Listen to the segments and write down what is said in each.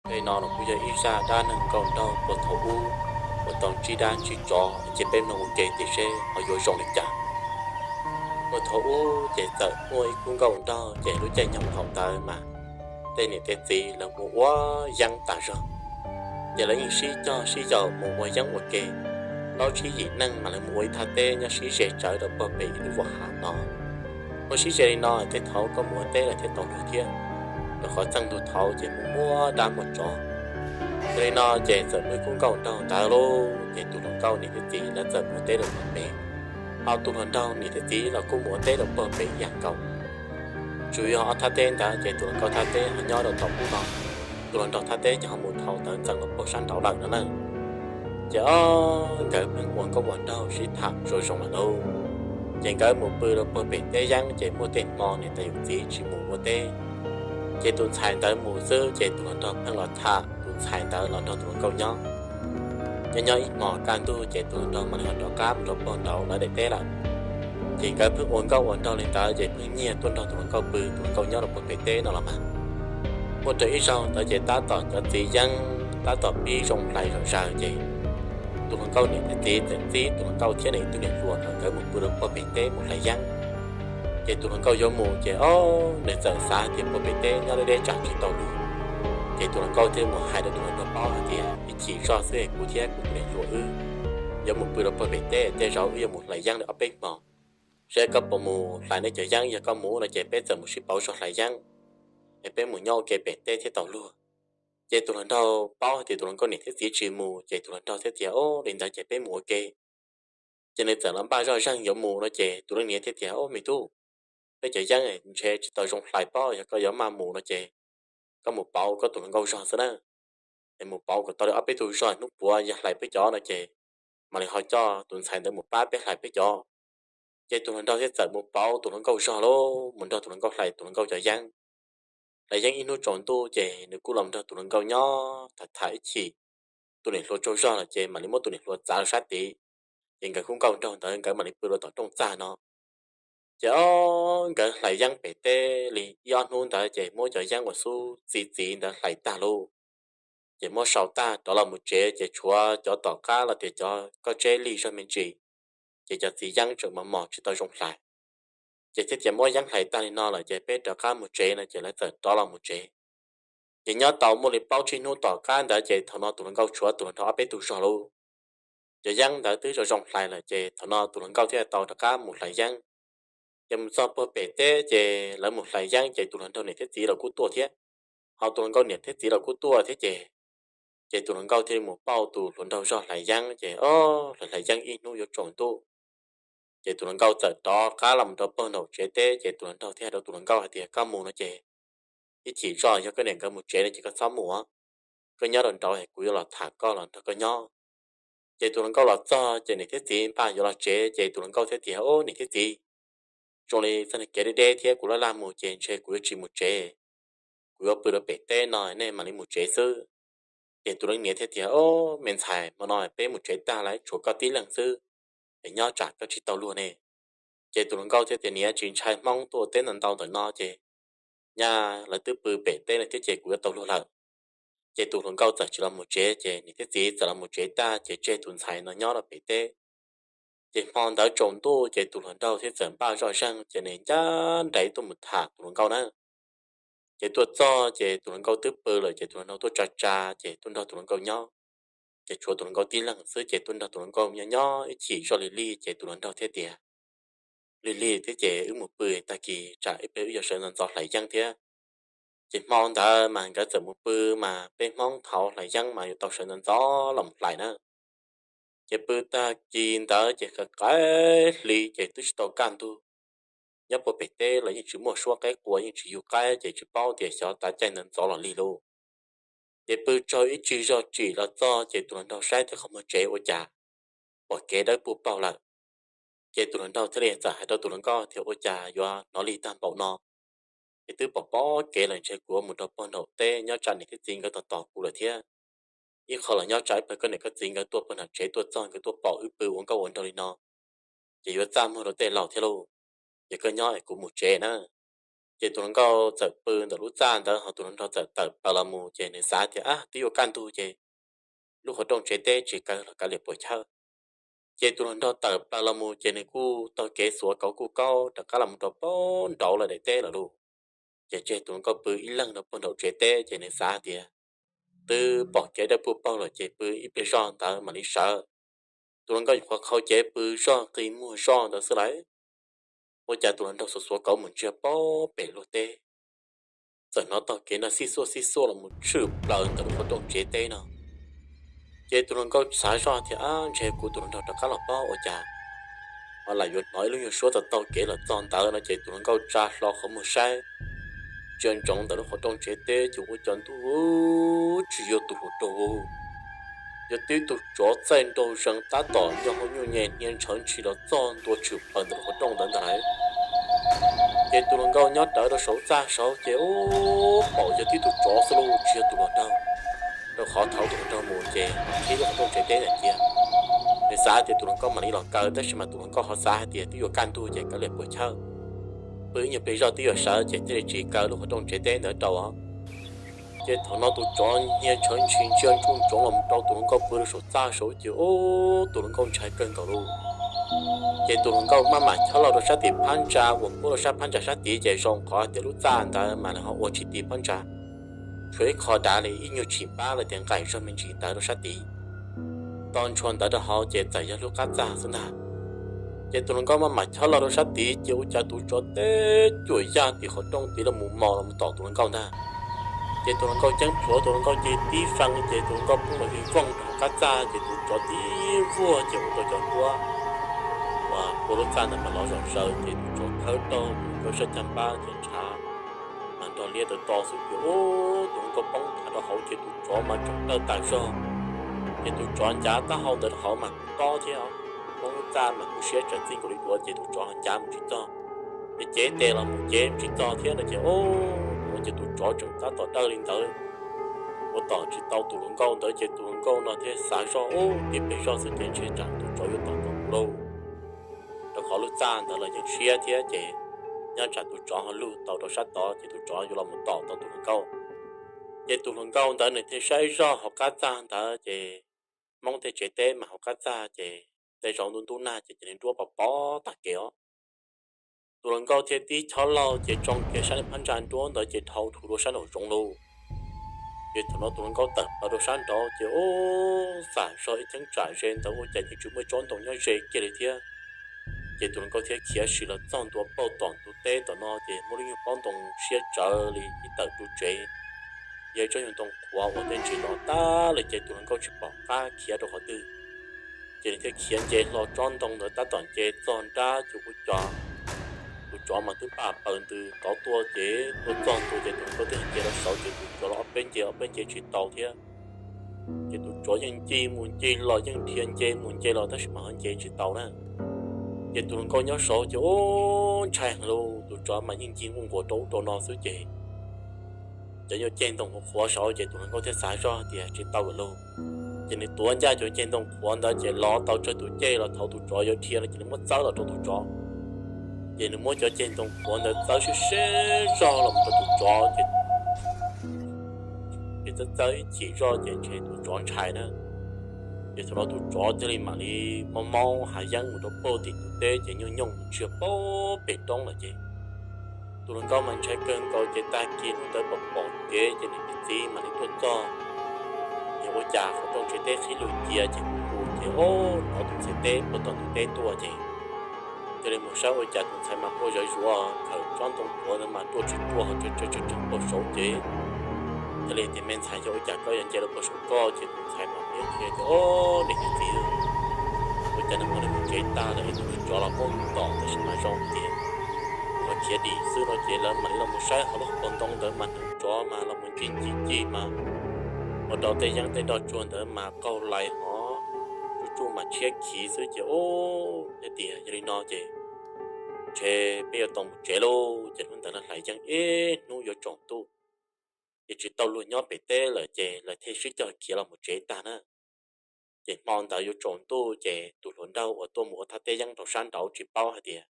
Tej no los kuj yog ib zaj dab neeg nkauj nraug puag thaum ub uas tau ntsib dab ntsib tsov, ces peb mloog ua ke tias seb ho yuav zoo li cas. Puag thaum ub ces txawm muaj ib khub nkauj nraug, ces lub caij nyoog thaum ntawd mas tej niam tej txiv lawv mus ua yeeb tas zog, ces lawv yeej sib cog sib yaum mus ua yeeb ua ke. Plaub tsib yim neeg mas lawv mus ua ib thaj teb nyob sib ze tsawv rau puag pem ib lub voj hav no. Muaj sib ze li no tej thaum koj mus ua teb lawm thiaj tau luag thiab, rau qhov txheej ntuj thaud ces muaj muaj dab muaj tsov. Yog li no ces txawm muaj ib khub nkauj nraug ntawd lauj, ces tus hluas nkauj niam thiab txiv lawv txawm mus ua teb rau puag pem, ho tus hluas nraug niam thiab txiv los kuj mus ua teb rau puag pem ib yam nkaus. Tsuas yog ob thaj teb ntawd ces tus hluas nkauj thaj teb ho nyob rau tom ub no, tus hluas nraug thaj teb ces ho mus dhau ntawd ntxeev rau puag sab nraud lawm no na. Ces ob nkawd pheej ua nkauj ua nraug sib tham zoo zoo lawm lauj. Ces nkawd mus pw rau puag pem teb yeeb, ces muaj tej hmo niam tais yawm txiv tsis mus ua teb, ces tus ntxhais ntawd mus xwb, ces tus hluas nraug pheej los tham tus ntxhais ntawd los nrog tus hluas nkauj nyob. Nyob nyob ib hmos kaj ntug ces tus hluas nraug mam li ho rov qab mus rau puag nraud lawv daim teb lawm. Ces nkawd pheej ua nkauj ua nraug li ntawd ces pheej nyiag tuaj nrog tus hluas nkauj pw, tus hluas nkauj nyob rau puag pem teb no los mas. Muaj rau ib zaug ntawd ces tab tom cov txiv yeeb tab tom pib zoo hlais zom zaws ces tus hluas nkauj niam thiab txiv txawm txib tus hluas nkauj thiab nws ib tug niam hluas kom nkawd mus pw rau puag pem teb mus hlais yeeb. Ces tus hluas nkauj yuav mus ces ob nws txawm xav tias puag pem teb nyob deb deb tsam tsis tau luag. Ces tus hluas nkauj thiaj mus hais rau tus hluas nraug paub hais tias ib chim zoj xwb kuv thiab kuv tus niam hluas wb yuav mus pw rau puag pem teb, tej zaum wb yuav mus hlais yeeb li ob peb hmo. Seb koj puas mus hlais nej cov yeeb, yog koj mus no ces peb txawm mus sib pauv zog hlais yeeb, es peb mus nyob ua ke pem teb thiaj tau luag. Ces tus hluas nraug paub hais tias tus hluas nkauj niam thiab txiv tsis mus ces tus hluas nraug thiaj tias, o, li ntawd ces peb mus ua ke. Ces nws txawm los npaj zoj zeeg yuav mus no ces tus leej niam thiaj tias, o, me tub, peb cov yeeb ntshe tsis tau zoo hlais pob, yog koj yuav maj mus no ces koj mus pauv koj tus hluas nkauj zog xwb na. Es mus pauv kom tau li ob peb tug zog, hnub puav yog hlais peb cov no ces mam li ho coj tus ntxhais ntawd mus pab peb hlais peb cov. Ces tus hluas nraug thiaj txawm mus pauv tus hluas nkauj zog lauj, mus nrog tus hluas nkauj hlais tus hluas nkauj cov yeeb. Hlais yeeb ib hnub tsaus ntuj ces nws kuj los nrog tus hluas nkauj nyob tham tham ib chim. Tus niam hluas tsaug zog lawm ces mam li muab tus niam hluas txav rau sab tid, ces nkawd khub nkauj nraug ntawd nkawd mam li pw rau tom rooj txag no. Ces ob nkawd hlais yeeb pem teb li ib ob hnub ntawd ces muab cov yeeb uas xub txi txiv ntawd hlais tag lauj. Ces muab sau tag rov los mus tsev ces tshuav cov tom qab los tias cov koj tseb lig zog me ntsis, ces cov txiv yeeb tseem mos mos tsis tau zoo hlais. Ces thiaj tias muab yeeb hlais tag li no lawm ces peb rov qab mus tsev no ces lawv txawm rov los mus tsev. Ces nyob tau muaj li plaub tsib hnub tom qab ntawd ces thaum no tus hluas nkauj tshuav tus hluas nraug ob peb tug zog lauj. Cov yeeb ntawd twb zoo zoo hlais lawm ces thaum no tus hluas nkauj thiaj tau rov qab mus hlais yeeb. Ces mus txog puag pem teb ces lawv mus hlais yeeb ces tus hluas nraug niam thiab txiv los kuj tuaj thiab, ho tus hluas nkauj niam thiab txiv los kuj tuaj thiab ces, ces tus hluas nkauj thiaj li mus pauj tus hluas nraug zog hlais yeeb ces ob hlais hlais yeeb ib hnub yuav tsaus ntuj. Ces tus hluas nkauj txawm rov qab los mus rau puag nraum tsev teb ces tus hluas nraug thiaj hais rau tus hluas nkauj hais tias koj mus no ces ib chim zoj yog koj niam nkawd mus tsev no ces koj txhob mus, koj nyob rau nraud es kuv yuav los tham koj los nrog koj nyob. Ces tus hluas nkauj los txog ces niam thiab txiv npaj yuav los tsev ces tus hluas nkauj thiaj tias, o, niam thiab txiv, zoo li txoj kev deb deb thiab kuv laj laj mus ces ntshe kuv yuav tsis mus tsev, kuv yuav pw rau pem teb no nej mam li mus tsev xwb. Ces tus leej niam thiaj tias, o, me ntxhais, hmo no peb mus tsev tag lawm tshuav koj tib leeg xwb, es nyob tsam koj tsis tau luag ne. Ces tus hluas nkauj thiaj tias niam tsis ntshai Hmoob tuaj teb ntau ntau ntawm no ces nyaj lawv twb pw pem teb no thiab ces kuv yuav tau luag lawm. Ces tus hluas nkauj txawm tsis los mus tsev ces niam thiab txiv txawm los mus tsev tag ces tseg tus ntxhais no nyob rau pem teb. Ces hmo ntawd tsaus ntuj ces tus hluas nraug thiaj txawm npaj zoj zeeg ces nws ncaj nraim tuaj mus tham tus hluas nkauj na. Ces tuaj txog ces tus hluas nkauj twb pw lawm ces tus hluas nraug tuaj tsa tsa ces tuaj nrog tus hluas nkauj nyob. Ces tshuav tus hluas nkauj tib leeg xwb ces tuaj nrog tus hluas nkauj nyob nyob ib chim zoj lig lig ces tus hluas nraug thiaj tias, lig lig thiab ces wb mus pw tag kis tsam ib pliag wb yuav sawv ntxov ntxov hlais yeeb thiab. Ces hmo ntawd mas nkawd txawm mus pw, mas peb Hmoob thaud hlais yeeb mas yuav tau sawv ntxov ntxov los mus hlais na. Ces pw tag kis ntawd ces qaim qaim hli ces twb tsis tau kaj ntug. Nyob puag pem teb los yeej tsis muaj suab qaib qua yeej tsis yug qaib ces tsis paub tias xyov tav caij ntawd ntxov los lig lauj. Ces pw tsaug ib tsig zog tsim los txog ces tus hluas nraug saib tej qhov muag tsev ua cas pom kev dawb paug paug lawm. Ces tus hluas nraug thiaj li txawm hais rau tus hluas nkauj tias ua cas yuav hnov lig tag npaum no, ces twb pom pom kev lawm ntshe kuv mus rau puag nraum teb nyob tsam niam thiab txiv nkawd tos tos kuv lawm thiab. Ib qho los nyob tsam ib pliag koj niam koj txiv nkawd tuaj puag nram tsev tuaj txog nkawd tuaj pom wb pw ua nkauj ua nraug li no, ces yuav txaj muag rau tej laus thiab lauj. Ces koj nyob es kuv mus tsev na. Ces tus hluas nkauj txawm pw ntawm lub txaj ntawd ho tus hluas nraug txawm tawm plaws los mus ces nws xav tias, Ab, twb yuav kaj ntug ces lub qhov rooj tsev teb tsis kaw los kav liam puas chawj. Ces tus hluas nraug tawm plaws los mus ces nws kuj taug kev xuav kauv kuj kaub rov qab los mus rau pem nraud lawm daim teb lawm lauj. Ces tseg tus hluas nkauj pw ib leeg rau pem nraud tsev teb ces nws xav tias, Twb pom kev dawb paug lawm ces pw ib pliag zog ntawd mam li sawv. Tus hluas nkauj nyuam qhuav qhau cev pw zog qi muag zog ntawd xwb lauj, ua cas tus hluas nraug xuav xuav kauv mus ntsiag pem luag teb, txawm hnov taug kev nrov xib xuaj xib xuaj los mus tshwm plaws ntawm lub qhov rooj tsev teb no. Ces tus hluas nkauj xav zoj tias, Ab, ntshe kuv tus hluas nraug rov qab los pob ua cas ho lam yuav hnov ib lub nyuag suab tau taug kev los txog ntawd no. Ces tus hluas nkauj tsa hlo qhov muag saib ntsia ntsoov ntawm lub qhov rooj tsev teb ces ua cas ntuj, tsis yog tus hluas nraug, yog tib tug tsov txaij nraug zees tab tom nyo hau nyuj nyem hnia ntshawv ntshis los txog ntua tshwm plaws ntawm lub qhov rooj ntawd ntag lauj. Ces tus hluas nkauj nyob rawv rau saum txaj saud ces ub, pom yog tib tug tsov xwb lauj, tsis yog tus hluas nraug, rau qhov thaum tus hluas nraug mus ces qhib lub qhov rooj tsev teb ntawd cia. Nws xav tias tus hluas nkauj mam li los kaw, tab sis mas tus hluas nkauj ho xav hais tias twb yuav kaj ntug ces kav liam puas chawj, pw ib nyuag pliag zog twb yuav sawv ces thiaj li tsis kaw lub qhov rooj tsev teb ntawd rau os. Ces thaum no tus tsov hnia ntshawv ntshis ntsia ntsoov ntsoov los rau tus hluas nkauj pw rau saum txaj saud ces ub, tus hluas nkauj ntshai kawg nkaus lauj. Ces tus hluas nkauj maj mam chob lauj rau sab tim phab ntsa uas pub rau sab phab ntsa sab tid ces zoo qhov tias lub txaj ntawd mas lawv ho ua tsis ti phab ntsa, tshuav ib qho dav li ib nyuag tsim pab los tias nqaim zog me ntsis ntawd rau sab tid. Nto ntshua ntawd rau hauv ces txawm yog lub qab txaj xwb ntag. Ces tus hluas nkauj maj mam chob lauj rau sab tid ces ua cas tus tsov teb cuam yaj tim qhov rooj tid los mus mos los tom tus hluas nkauj ntag. Ces tus hluas nkauj ceeb plhuav tus hluas nkauj ces tib fee ces tus hluas nkauj poob los vij vooj rau hauv qab txaj ces tus tsov tib vuag ces ua rau cov duab uas pua lub txaj ntawd mas lov zom zaws ces tus tsov khawb rau tus hluas nkauj sab caj npab ces ntshav mas nrog liab tawv to xwb ces ub, tus hluas nkauj poob rau hauv ces tus tsov mas tseem dawj tas zog. Ces tus tsov ncav taub hau ntawd rau hauv mas kuj tob thiab, poob lub txaj mas kuj siab tsawv txij nkaus li dua ces tus tsov ncav mus tsis txog. Ces cev tes los mus cev tsis txog thiab no ces ub, ua ces tus tsov tseem tab tom dawj li ntawd ua tom tsis tau tus hluas nkauj ntawd ces tus hluas nkauj no thiaj xav zoj ub, tib pliag zog xwb ces ntshe tsam tus tsov yuav tom tau kuv lauj, rau qhov lub txaj ntawd los yeej siab thiab ces nyob tsam tus tsov ho lug tau rau sab tod ces tus tsov yuav los mus tom tau tus hluas nkauj. Ces tus hluas nkauj ntawd nws thiaj saib zoj hauv qab txaj ntawd ces Hmoob tej tsev teb mas hauv qab txaj ces tej zaum ntuj ntub nag ces cia li nruab pov pob tag kev os. Tus hluas nkauj thiaj tib chob lauj ces tsoo kiag sab phab ntsa nruab ntawd ces dhau rau sab nraum zoov lauj. Ces thaum no tus hluas nkauj tawm plaws rau sab nraud ces ub, xam zog ib cheeb tsam ze ntawd ua cas yeej tsis muaj tsob ntoo nyob ze kiag li thiab. Ces tus hluas nkauj thiaj khiav sim los txog ntua pauj tom ntug teb tom no ces muaj lub nyuag pob ntoo siab tsawv li ib tawm ru tsev, yog tsob nyuag ntoo qhuav uas tej ntsis lov tag li ces tus hluas nkauj tsis pom qab khiav rau qhov twg. Ces nws thiaj khiav nce hlo tsob ntoo ntawd tab tom nce txog nrab ces ua cas tus tsov mas twb paj paws ntws rov tuaj ces tuaj txog ntua ces tus hluas nkauj twb nce rau saud ces tus tsov los ob peb nce ob peb nce tsis tau thiab. Ces tus tsov yeej ncig mus ncig los yeej dhia nce mus nce los tab sis mas ho nce tsis tau na. Ces tus hluas nkauj nyob saud ces ub, ntshai heev lauj, tus tsov mas yeej ncig nquj nquas rau ub rau no xwb ces cov nyuag ceg ntoo qhuav qhuav saud ces tus hluas nkauj thiaj xav zoj tias tsis tau lawm lauj. Ces nws tuav ncaj cov ceg ntoo qhuav ntawd ces lov tau tsawg tus ceg los thaum tus tsov yuav dhia no ces nws muab txawb los rau tus tsov. Ces nws muab cov ceg ntoo qhuav ntawd txawb siab siab zog los rau tus tsov ces, ces txawb txawb ib chim zoj ces ntshe tus tsov ntshai na. Ces thaum no tus tsov thiaj li mam li mob mob hav yeeb mus rau pauj tim ntug teb ces nyooj nyooj mus ntsia pauj pem roob lawm ces tus hluas nkauj mas ntshai kawg nkaus ces tag kis hnub ntawd pom pom kev ces nws niam txiv mam li tuaj txog. Ces ua cas qhov rooj tsev teb qhib lug cia ces hu hu ces hnov tus ntxhais teb puag tom ntug teb tuaj ces thiaj li mus saib ua cas tus ntxhais mas quaj zawv zuav khawm tsob ntoo qhuav ntawd mas ruaj tsis ruaj ho tsawg tsawg tsawg puag saud ces thiaj li tias, Me ntxhais, yog ua cas koj yuav nce rau puag saum koj? Ces tus ntxhais mas thiaj tias, Niam thiab txiv, ua cas nag hmo nws mus tsev tag lawm es tus tsov los muab tom tab sis mas zoo tias kuv ho khiav dim xwb no ces lawv mam li los mus saib hauv lub qhov ntoo ntawd mas tus tsov mas los mus ncig ncig ncig mas ua rau tej yeeb tej nroj tsuag ntawd mas qaug lais hov, tsuj tsuj mas tshiab khiv xwb ces ub, thiaj tias, Yog li no ces ntshe peb yuav tau mus tsev lauj. Ces hnub ntawd lawv hlais yeeb ib hnub yuav tsaus ntuj, ces tsis tau luag nyob pem teb lawm ces lawv thiaj sib cog khiav los mus tsev tag na. Ces hmo ntawd yuav tsaus ntuj ces tus hluas nraug uas tuaj mus ua thaj teb yeeb rau sab nraud tsis paub hais tias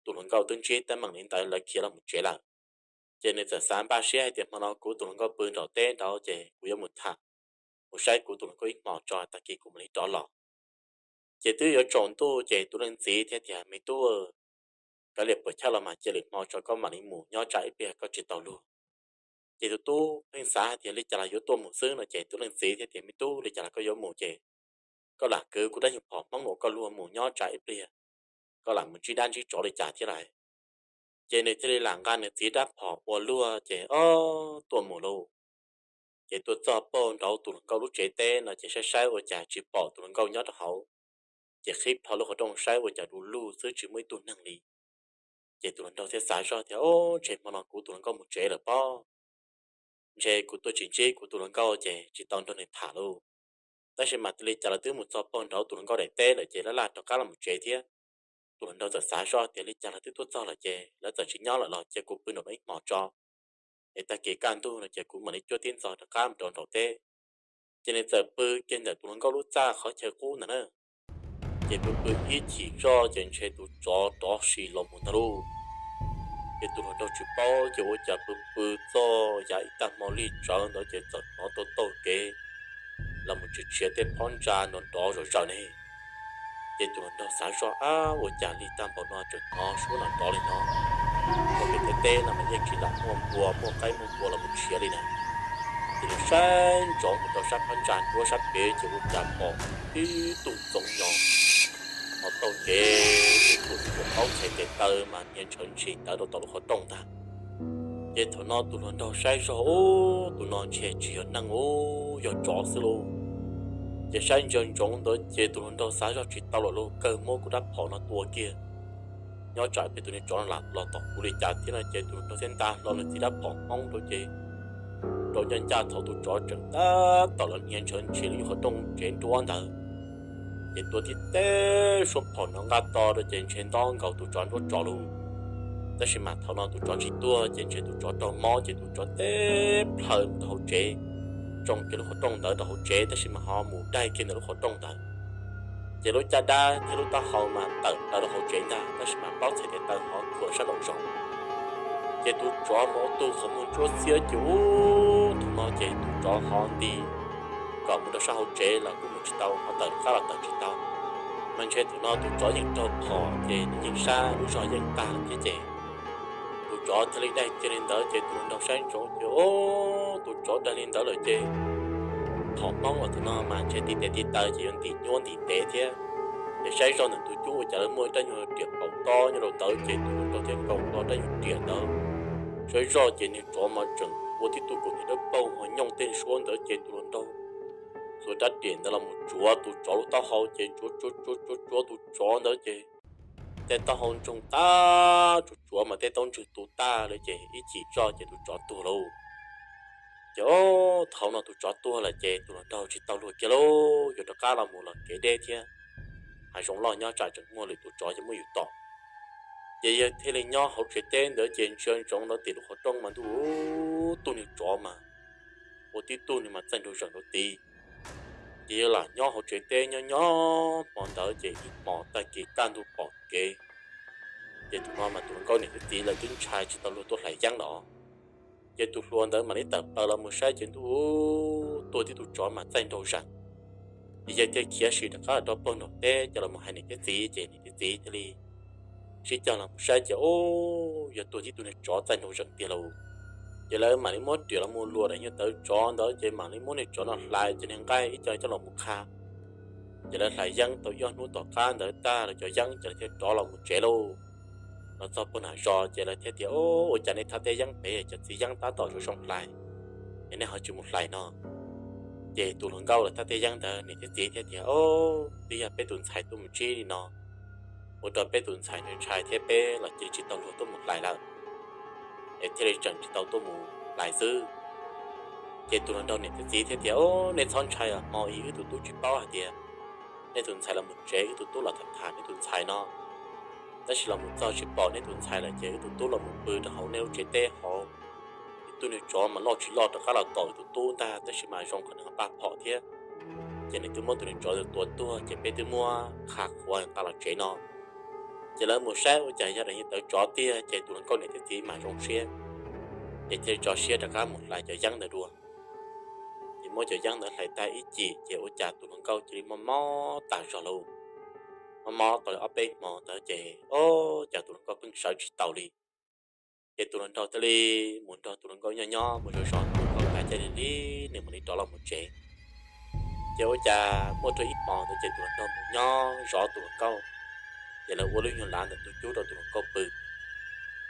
tus hluas nkauj twb ntsib teeb meem li ntawd, lawv khiav los mus tsev lawm. Ces nws txawm xav npaj siab hais tias hmo no kuv tus hluas nkauj pw nraum teb nraud ces kuv yuav mus tham, mus saib kuv tus hluas nkauj ib hmos tso tag kis kuv mam li rov los. Ces twb yuav tsaus ntuj ces tus leej txiv thiaj tias, Me tub, kav liam puas chawj los mas cia lwm hmo tso koj mam li mus nyob tsam ib pliag koj tsis tau luag. Ces tus tub pheej xav hais tias li cas los yuav tuaj mus xwb no ces tus leej txiv thiaj tias, Me tub, li cas los koj yuav mus ces koj lam kwv kuv rab nyuag phom hmoob uas koj luag mus nyob tsam ib pliag koj lam mus ntsib dab ntsib tsov li cas thiab lauj. Ces nws thiaj li lam nqa nws txiv rab phom ua luag ces ob tuaj mus lauj. Ces tuaj txog puag nraud tus hluas nkauj lub tsev teb no ces saib saib ua cas tsis pom tus hluas nkauj nyob rau hauv. Ces qhib plho lub qhov rooj saib ua cas du lug xwb tsis muaj ib tug neeg li. Ces tus hluas nraug thiaj xav zoj tias, Ob, ntshe hmo no kuv tus hluas nkauj mus tsev lawm pob. Ntshe kuv tuaj tsis ntsib kuv tus hluas nkauj ces tsis tau nrog nws tham lauj. Tab sis mas li cas los twb mus txog puag nraud tus hluas nkauj daim teb lawm ces laj laj rov qab los mus tsev thiab. Tus hluas nraug txawm xav zoj tias li cas los twb tuaj txog lawm ces lawv txawm tsis nyob lawm los cia kuv pw nraum no ib hmos tso, es tag kis kaj ntug no ces kuv mam li cuab tib ntxov rov qab mus rau nraum teb. Ces nws txawm pw kiag ntawm tus hluas nkauj lub txaj qhov chaw qub ntawd na. Ces pw pw ib chim zoj ces ntshe tus tsov rov sim los mus ntag lauj. Ces tus hluas nraug tsis paub ces ua cas pw pw txog yav ib tag hmo lig tsawv ntawd ces txawm hnov tau taug kev los mus tshiav tshiav tej phab ntsa nrov nrov zom zaws ne. Ces tus hluas nraug xav zoj, Ab, ua cas lig tag npaum no tseem hnov suab nrov nrov li no? Tau pem tej teb no mas yeej tsis lam muaj npua muaj qaib muaj npua los mus tshiav li na. Ces nws saib ntsoov mus rau sab phab ntsa nruab sab pem ces ua cas pom ib tug ntxoov nyos ho taug kev ib tug tuam paub txhais tes taw mas hnia ntshawv ntshis ntawd rau tom lub qhov rooj ntag. Ces thaum no tus hluas nraug saib zog, Ub, tus no ntshe tsis yog neeg, ub, yog tsov xwb lauj. Ces saib ntsia ntsoov ntawd ces tus hluas nraug xav zog tsis tau lawm lauj, kawg muab kuv rab phom no tua kiag, nyob tsam peb tus niag tsov no lam los tom kuv li cas thiab no ces tus hluas nraug thiaj nta hlo nws txiv rab phom hmoob rau ces rau ncaj ncaj thaum tus tsov tseem tab tom los hnia ntshawv ntshis lub qhov rooj tsev nruab ntawd. Ces tua tib teg suab phom no nqa to rau ces ntshe nto nkaus tus tsov nruab tso lauj. Tab sis mas thaum no tus tsov tsis tuag ces ntshe tus tsov raug mob ces tus tsov teb plhaw rau hauv tsev, tsoo kiag lub qhov rooj ntawd rau hauv tsev tab sis mas ho mus daig kiag ntawm lub qhov rooj ntawd. Ces lub caj dab thiab lub taub hau mas tawm plaws rau hauv tsev ntag tab sis mas paub txhais tes taw ho khuam sab nraum zoov. Ces tus tsov mas ua tus qhov muag ntsuab xiab ces ub, thaum no ces tus tsov ho nti kom mus rau sab hauv tsev los kuj mus tsis tau, ho tawm rov qab los tawm tsis tau. Mas ntshe thaum no tus tsov yeej raug phom ces nws yeej sab lub zog yeej tag lawm thiab ces tus tsov thiaj li daig kiag li ntawd ces tus hluas nraug saib ntsoov ces ub, tus tsov daig li ntawd lawm ces phom hmoob los thaum no mas ntshe ntiv tes ntiv taw ces yuav ntim nyuaj ntim ntev thiab. Ces saib zoj ntawm tus cub ua cas lawv muaj ib rab nyuag riam paum tob nyob rau ntawd ces tus hluas nraug thiaj nkaus hlo rab nyuag riam ntawd. Saib zoj ces niag tsov mas tseem ua tib tug kaus hniav dawb paug ho nyooj tej suab ntawd ces tus hluas nraug xuas rab riam ntawd los mus tsuav tus tsov lub taub hau ces tsuav tsuav tsuav tsuav tus tsov ntawd ces tej taub hau ntsoog tag, tsuav tsuav mas tej taub ntswg tu tag li ces ib chim zoj ces tus tsov tuag lauj. Ces thaum no tus tsov tuag lawm ces tus hluas nraug tsis tau luag kiag lauj, yuav rov qab los mus los kev deb thiab, hav zoov loj nyob tsam tseem muaj lwm tus tsov yuav muab yus tom. Ces yawg thiaj li nyob hauv tsev teb ntawd ces ntsia ntsoov rau tim lub qhov rooj mas ntuj, tug niag tsov mas ua tib tug nws mas txaij nraug zees rau tid. Ces yawg lam nyob hauv tsev teb nyob nyob hmo ntawd ces ib hmos tag kis kaj ntug pom kev. Ces thaum no mas tus hluas nkauj niam thiab txiv lawv twb ntshai tsis tau luag tuaj hlais yeeb lawm. Ces tus hluas ntawd mam li tawm plaws los mus saib ces ntuj, tuag tib tug tsov mas txaij nraug zees. Ces yawg thiaj khiav sim rov qab los rau puag nraum teb coj los mus hais niam thiab txiv ces niam thiab txiv thiaj li sib cog los mus saib ces ub, yog tuag tib tug niag tsov txaij nraug zees tiag lauj. Ces lawv mam li muab riam los mus luam daim nyuag tawv tsov ntawd ces mam li muab niag tsov no hlais ces niag nqaij ib co coj los mus qha. Ces lawv hlais yeeb tau ib ob hnub tom qab ntawd tag lawv cov yeeb ces lawv thiaj rov los mus tsev lauj. Los txog puag nram zos ces lawv thiaj tias, Ub, ua cas nej thaj teb yeeb pem cov txiv yeeb tab tom zoo zoo hlais, es nej ho tsis mus hlais no? Ces tus hluas nkauj lawv thaj teb yeeb ntawd niam thiab txiv thiaj tias, Ub, twb yog peb tus ntxhais tuaj mus ntsib li no, ua rau peb tus ntxhais ntshai ntshai thiab peb los cia li tsis tau luag tuaj mus hlais lawm, es thiaj li tseem tsis tau tuaj mus hlais xwb. Ces tus hluas nraug niam thiab txiv thiaj tias, Ub, nej txhob ntshai os, hmo ib wb tus tub tsis paub hais tias nej tus ntxhais los mus tsev, wb tus tub los tham tham nej tus ntxhais no. Tab sis los mus txog tsis pom nej tus ntxhais lawm ces wb tus tub los mus pw rau hauv nej lub tsev teb hauv. Ib tug niag tsov mas loj tsis loj rov qab los tom wb tus tub ntag, tab sis mas zoo qhov nws ho paj phom thiab. Ces nws twb muab tus niag tsov tua tuag ces peb twb muab qha qhuav nqa los tsev no. Ces lawv mus saib ua cas yog daim yeej tawv tsov tiag, ces tus hluas nkauj niam thiab txiv mas zoo siab. Ces thiaj tso siab rov qab mus hlais cov yeeb ntawd dua. Ces muab cov yeeb ntawd hlais tag ib cim ces ua cas tus hluas nkauj cia li mob mob tas zog lauj. Mob mob tau ob peb hmo ntawd ces, o, cas tus hluas nkauj pheej sawv tsis tau li. Ces tus hluas nraug thiaj li mus nrog tus hluas nkauj nyob nyob mus zov zov tus hluas nkauj tas caij li li, nws mam li rov los mus tsev. Ces ua cas muaj rau ib hmo ntawd ces tus hluas nraug mus nyob zov tus hluas nkauj, ces lawv ua lub nyuag lav ntawm tus cub rau tus hluas nkauj pw.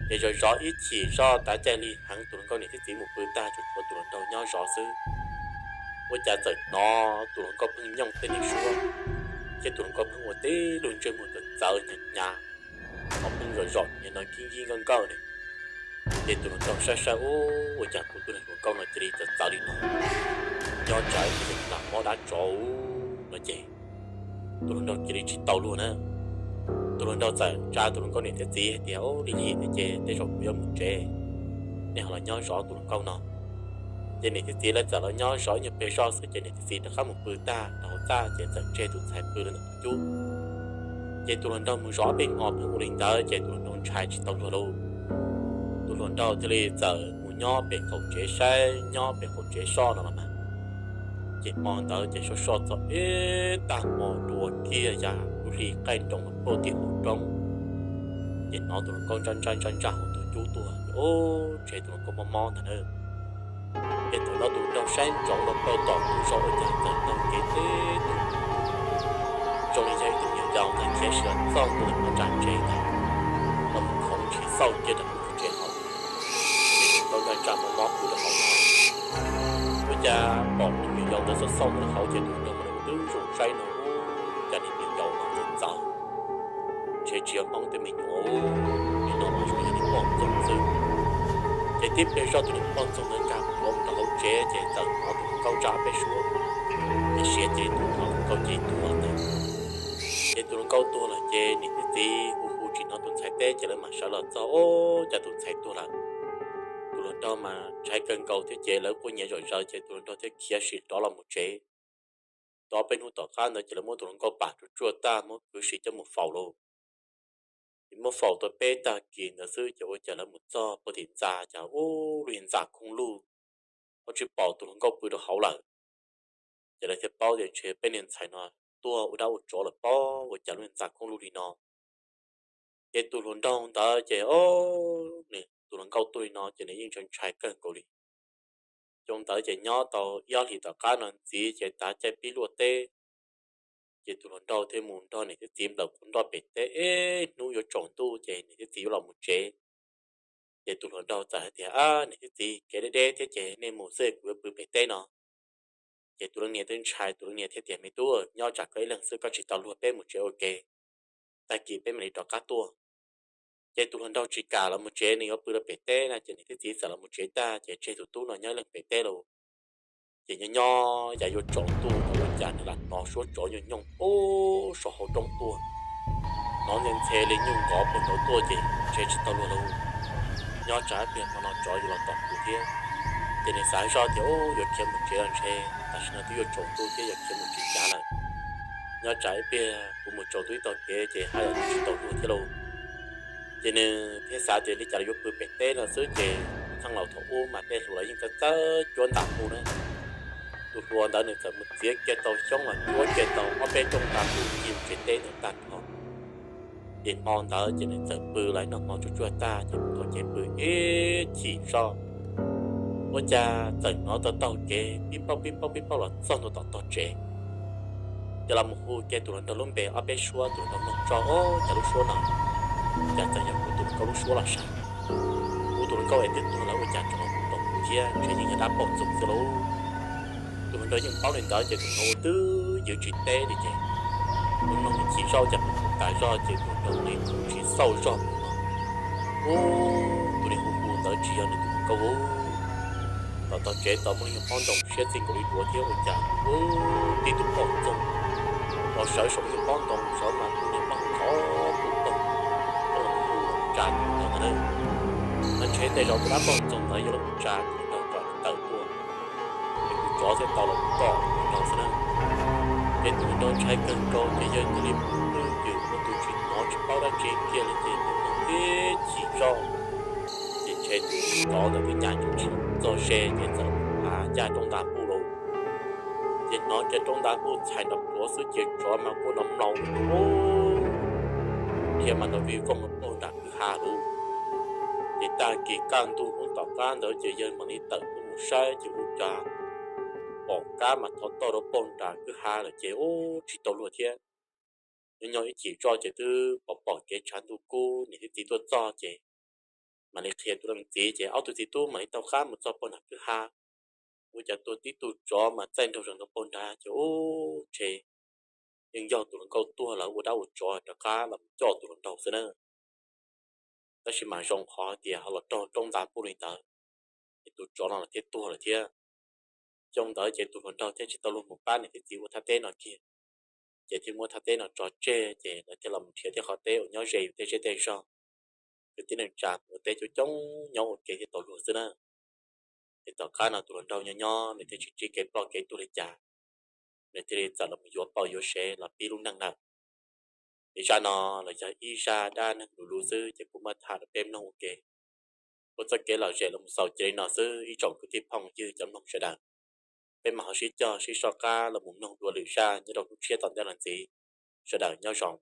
Ces zov zov ib chim zoj tav caij li heev, tus hluas nkauj niam thiab txiv mus pw tag, tsuas tshuav tus hluas nraug nyob zov xwb. Ua cas txawm hnov tus hluas nkauj pheej nyooj tej niag suab, thiab tus hluas nkauj pheej ua tib lub ntsej muag txawv txawv hnyav hnyav, ho pheej zom zom niag no kib nkib nkawj nkawj li. Ces tus hluas nraug saib saib, ua cas kuv tus niag hluas nkauj no cia li txawv txawv li no, nyob tsam ib pliag lam mob dab tsov no ces tus hluas nraug cia li tsis tau luag na. Tus hluas nraug txawm tsa tus hluas nkauj niam thiab txiv hais tias, Ub, lig lig thiab ces tej zaum kuv yuav mus tsev, nej ho los nyob zov tus hluas nkauj no. Ces niam thiab txiv lawv txawm los nyob zov ib nyuag pliag zoj xwb ces niam thiab txiv rov qab mus pw tag rau hauv txaj ces txawm tseg tus ntxhais pw rau ntawm tus cub. Ces tus hluas nraug mus zov ob peb hmo pheej ua li ntawd ces tus hluas nraug ntshai tsis tau luag lauj. Tus hluas nraug thiaj li txawm mus nyob pem qaum tsev saib, nyob pem qaum tsev soj no los mas. Ces hmo ntawd ces soj soj txog ib tag hmo dua kiag yav lub hli qaij nroos los puag tim hauv roob, ces hnov tus hluas nkauj ntsaj ntsaj ntsaj ntsaj hauv tus cub tuaj, ub, ntshe tus hluas nkauj mob mob ntag na. Ces thaum no tus hluas nraug saib ntsoov rau plaws tom tus zos ua cas txawm taug kev teb tus zoo li yog ib tug me nyuam yaus ntawd khiav sim los txog ntawm lub qhov ntsa tsev ntawd, los mus khoov ntshiv xauj kiag rau hauv tus tsev hauv. Ces tus hluas nkauj ntsaj ntsaj mob mob pw rau hauv no, ua cas pom tus me nyuam yaus ntawd xauj xauj mus rau hauv ces tus hluas nraug mas ua tib zoo saib no, ub, cas niag me nyuam yaus no txawv txawv, ntshe tsis yog Hmoob tej me nyuam, nim no mas zoo li yog niag poj ntxoog xwb. Ces tib pliag zoj tus niag poj ntxoog ntawd nkag plhuav mus rau hauv tsev ces txawm hnov tus hluas nkauj ntsaj ob peb suab, ces siav cia li tuag, hnov tus hluas nkauj cia li tuag lawm ntag. Ces tus hluas nkauj tuag lawm ces niam thiab txiv hu hu tsis hnov tus ntxhais teb ces lawv mam sawv los txog, ub, cas tus ntxhais tuag lawm. Tus hluas nraug mas ntshai kawg nkaus thiab ces lawv quaj nyiav zom zaws ces tus hluas nraug thiaj khiav sim rov los mus tsev. Tau ob peb hnub tom qab ntawd ces lawv muab tus hluas nkauj pam tsuag tsuag tag muab kwv sim coj mus faus lauj. Ces muab faus tau peb tag kis ntawd xwb ces ua cas lawv mus txog puag tim ntxa cas ub, lub ntxa khoob lug, ho tsis pom tus hluas nkauj pw rau hauv lawm. Ces lawv thiaj paub tias ntshe peb niag ntxhais no tuag ua dab ua tsov lawm pob, ua cas lub ntxa khoob lug li no. Ces tus hluas nraug ntawd ces, o, nws tus hluas nkauj tuag li no ces nws yeej ntshai ntshai kawg nkaus li. Xyoo ntawd ces nyob tau ib ob hlis tom qab no ntxiv ces tav caij pib luaj teb, ces tus hluas nraug thiaj mus nrog niam thiab txiv nplawm qhov nroj pem teb, ib hnub yuav tsaus ntuj ces niam thiab txiv yuav los mus tsev. Ces tus hluas nraug txawm hais tias, Ab, niam thiab txiv, kev deb deb thiab ces nej mus xwb, kuv yuav pw pem teb no. Ces tus leej niam twb ntshai, tus leej niam thiaj tias, Me tub, nyob tsam koj ib leeg xwb, koj tsis tau luag, peb mus tsev ua ke, tag kis peb mam li rov qab tuaj. Ces tus hluas nraug tsis kam los mus tsev, nws yuav pw rau pem teb na, ces niam thiab txiv txawm los mus tsev tag ces tseg tus tub no nyob ib leeg pem teb lauj. Ces nyob nyob yav yuav tsaus ntuj thaum ua cas nws lam hnov suab tsov nyooj nyooj puag saum hauv roob tuaj, hnov nthe nthe li nyuj nqov puag nraud tuaj ces ntshe tsis tau luag lauj. Nyob tsam ib pliag hmo no tsov yuav los tom kuv thiab. Ces nws xav zoj tias, Ub, yuav khiav mus tsev los ntshe tam sim no twb yuav tsaus ntuj thiab, yuav khiav mus tsis ncav lawm. Nyob tsam ib pliag kuv mus tsaus ntuj ib tog kev ces haj yam tsis tau luag thiab lauj. Ces nws thiaj xav tias li cas los yuav pw pem teb no xwb ces txheej laus thaum ub mas tej hluas los yeej txawj txawj cuab ntam hu na. Tus hluas ntawd nws txawm mus txiav kiag tau xyoob los cuab kiag tau ob peb rooj nta hu ci tsev teb ntawd tag nrho. Ces hmo ntawd ces nws txawm pw los ib noj hmo tsuag tsuag tag ces mus qhov kev pw ib chim zoj, ua cas txawm hnov tau taug kev pib pauj pib pauj pib pauj los txog ntua tom tog tsev. Ces los mus hu kiag tus hluas nraug lub npe ob peb suab, tus hluas nraug mloog tso, Ob, cas lub suab no, cas txawm yog kuv tus hluas nkauj lub suab los sav. Kuv tus hluas nkauj es twb tuag lawm ua cas tseem los hu nroo kuv thiab, ntshe yeej yog dab poj ntxoog xwb lauj. Tus hluas nraug yeej paub li ntawd ces tus hluas nraug twb ywv tsis teb li ces tus hluas nraug ib chim zoj cas mus hu tas zoj ces tus hluas nraug nws tsis xauj zog mus no, Ub, tus niag hu hu ntawd tsis yog nws tus hluas nkauj. Tom tog tsev tod muaj lub nyuag pob ntoo siab txij nkaus li duav thiab ua cas ub, tib tug poj ntxoog los sawv saum lub nyuag pob ntoo, sawv mas tus niag pob ntxoog tus poj ntxoog los hu tsa tus hluas nraug ntawd na. Mas ntshe tej zaum tus dab poj ntxoog ntawd yuav los tsa tus hluas nraug kom tawm tuaj, es kuv tsov thiaj tau los tom tus hluas nraug xwb na. Ces tus hluas nraug ntshai kawg nkaus ces yawg thiaj li pw twb ywm ua tus tsis hnov tsis paub dab tsi kiag li ces tus hluas nraug ib chim zoj ces ntshe Ces tus tsov ntawd twb nyas tsis txog ze ces txawm mus ncaj roob nta puj lawm. Ces hnov kiag roob nta puj txhais nrov pluav xwb ces tsov mas quaj nrov mlaus thiab mas nrov vij voog rau puag nram kwj ha lawm. Ces tag kis kaj ntug hnub tom qab ntawd ces yawg mam li tawm tuaj mus saib ces ua cas pom kab mas thov toj rau puag nram kwj ha lawm ces ub tsis tau luag thiab. Nyob nyob ib chim zoj ces twb pom pom kev tshav ntuj kub, niam thiab txiv tuaj txog ces mam li qhia tus leej txiv ces ob tug txiv tub mam li taug qab mus txog puag nram kwj ha. Ua cas tuag tib tug tsov mas txaij nraug zog nrov puag nrad ces ub ntshe yeej yog tus hluas nkauj tuag lawm ua dab ua tsov rov qab los coj tus hluas nraug xwb na. Tab sis mas zoo qhov tias ho los raug roob nta puj li ntawd, ces tus tsov no los thiaj tuag lawm thiab. Xyoo ntawd ces tus hluas nraug thiaj tsis tau luag mus pab niam thiab txiv ua thaj teb no kiag, ces thiaj muab thaj teb no tso tseg ces lawv thiaj los nrhiav tej qhov teb uas nyob ze yus tej zej tej zog. Yus tib neeg tsa ua teb coob coob nyob ua ke thiaj tau luag xwb na. Ces tom qab no tus hluas nraug nyob nyob nws thiaj tsis ntsib kev ploj kev tuag li cas, nws thiaj li txawm los yuav poj yuav sev los pib lub neej lawm. Ces zaj no los yog ib zaj dab neeg lus lus xwb ces kuv muab tham rau peb mloog ua ke. Ua txoj kev lom zem los xaus cia li no xwb ib tsoom kwv tij phooj ywg cov mloog sawv daws. Peb mam ho sib cog sib soj qab los mus mloog dua lwm zaj nyob rau hnub tshiab tom ntej los ntxiv. Sawv daws nyob zoo.